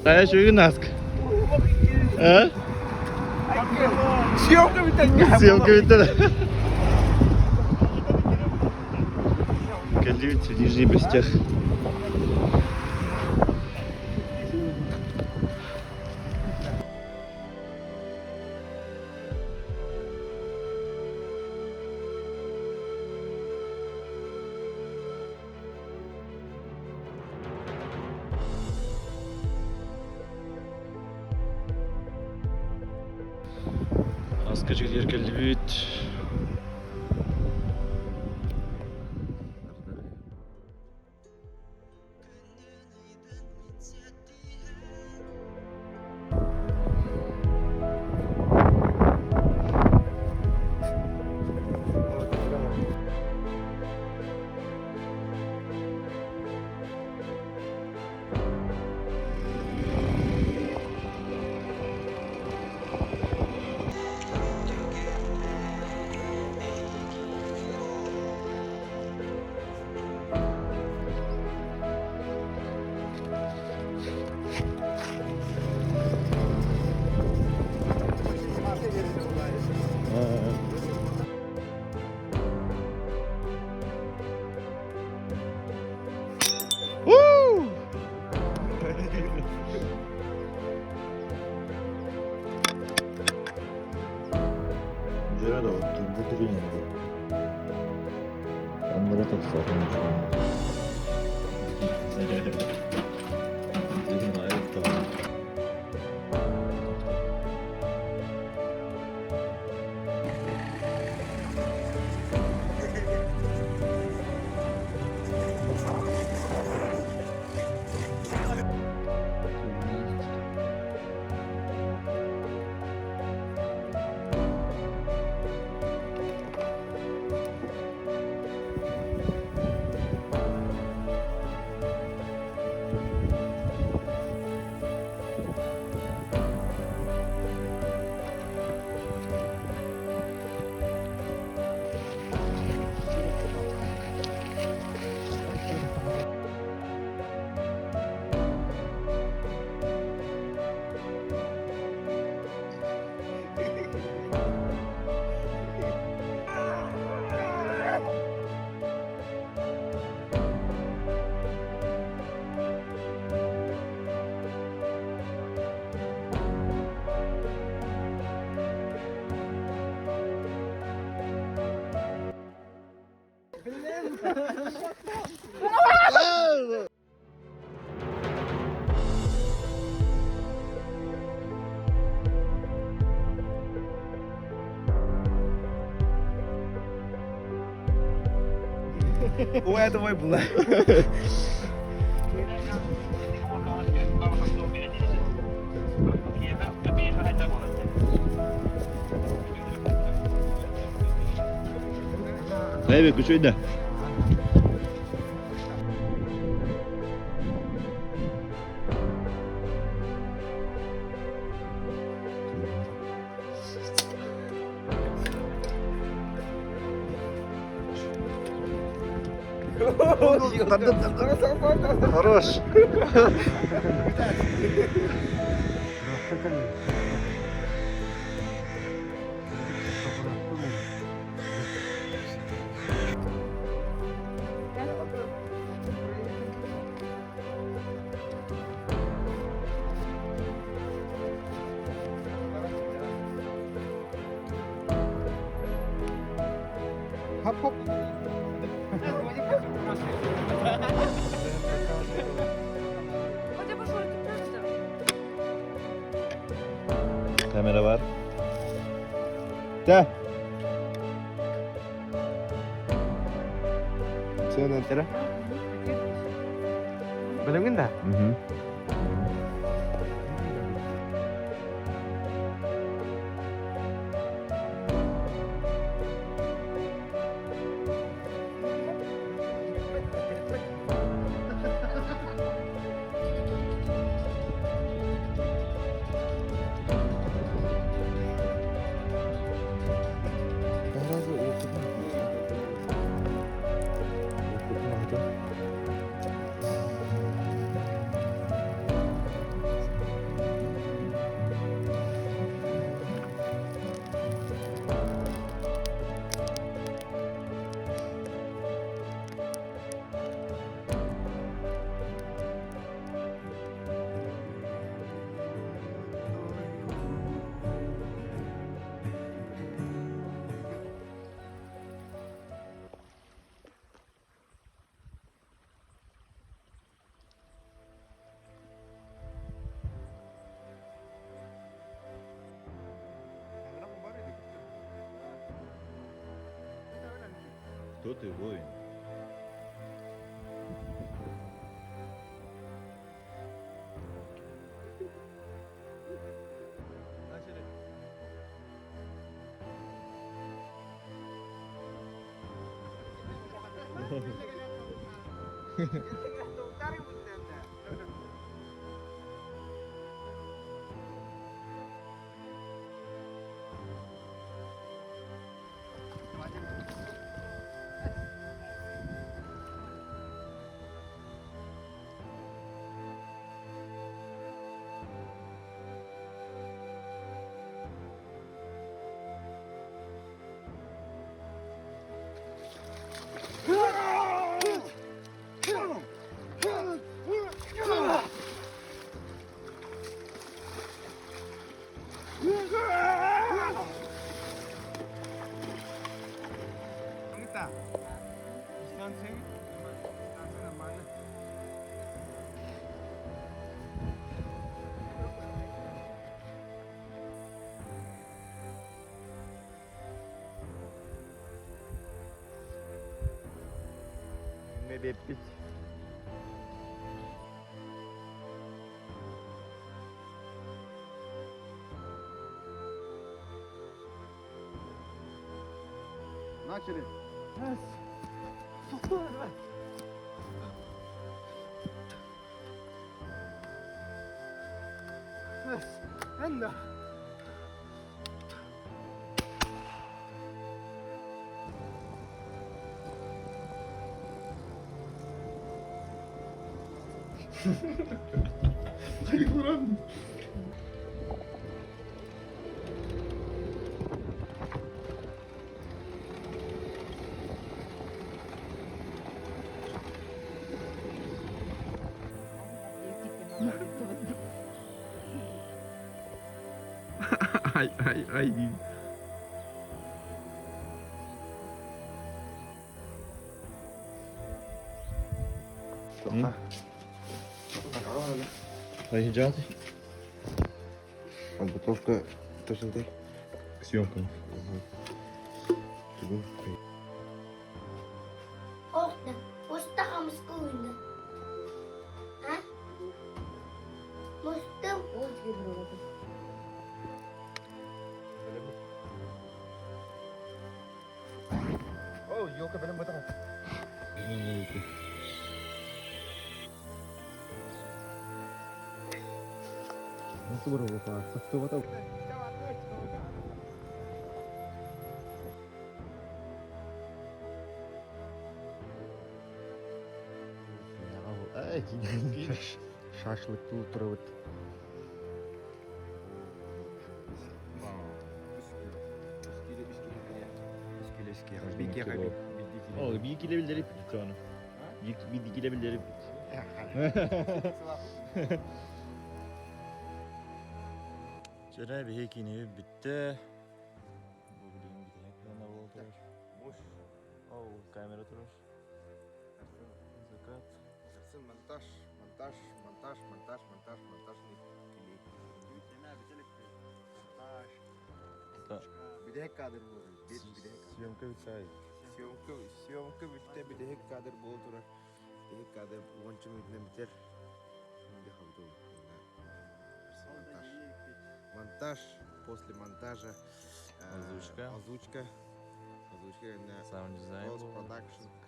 Хайа үчүгүн аск. А? Съемка бүтэн. Съемка бүтэн. Кэллибит Нижний Бестях. Аска чигилер кэллибит. Дьөрө доҕоттор, бу тренергэ Аннара тахсатын У этого и было. Дай үчүгэй да. Хорош. Kamera var. De. Сен Білімгін да? Кто ты, воин? Начали. Эбиэппит. Начали. Ай, ай, ай. Поезжать Подготовка точно так. к съемкам. Орда, уста хамскуйна. А? Мустым. О, елка, блин, это. Шашлык турабыт. О, bir ikili bildirip gitti onu. Bir dikile bildirip gitti. Cenab-ı Hekini bitti. Bu bildiğin bir tane plana oldu. Oh, kamera durur. Zakat. Монтаж, монтаж, монтаж, монтаж, монтаж, монтажный клей. Монтаж. Бүтэһик кадр буолар. Бүтэһик. Съемка битсай. Съемка, съемка бүттэ бүтэһик кадр буола турар. Бүтэһик кадр уонча мүнүүтэнэн бүтэр. Инде хабду. Монтаж. Монтаж после монтажа. Озвучка. Озвучка. Озвучка на Саунд дизайн. Post production.